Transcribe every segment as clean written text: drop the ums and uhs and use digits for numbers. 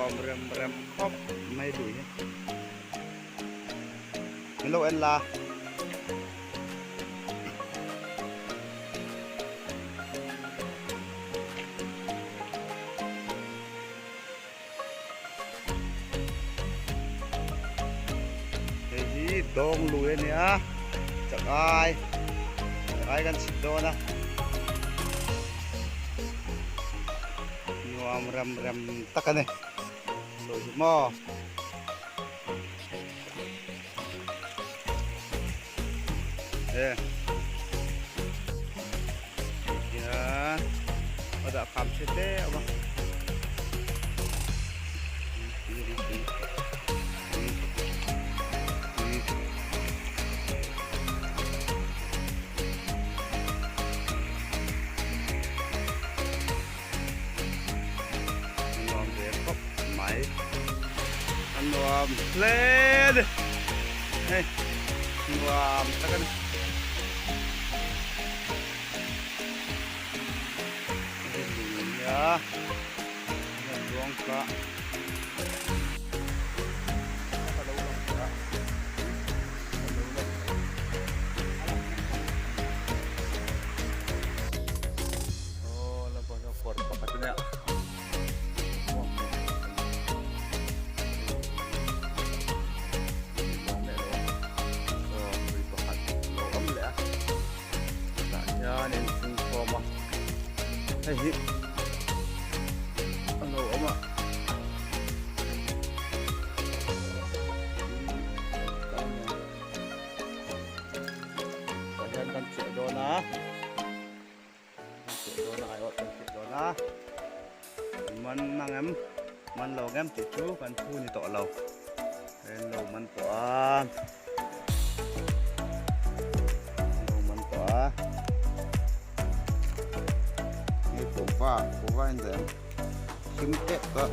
Nuam rem rem khawp mai lui hi. Min lo en la. Hei hi dawng lui a nia chakai chakai kan chhit dawn a nuam rem rem tak a ni lui hi maw. E hian a dah kham che te a awm a A nuam ve khawp mai. A nuam hle a ni. Hei nuam tak a ni. Hei lui a nia. Hei luang kha. Hei hi a lo awm a. Tah hian kan cheh dawn a. Kan cheh dawn a, aiawt kan cheh dawn a. Man ang em, man lo ang em tih chu kan thu ni tawh lo. En lo man tawh a. Lo man tawh a. Hei kuhva, kuhva in daih ang. Him tep tawh.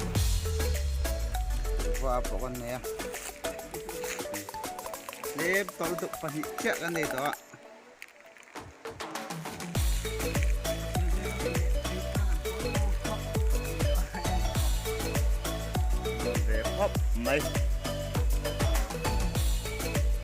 Kuhva pawh kan nei a. Tlem tawlh deuh pahnih chiah kan nei tawh a. Ve khawp mai.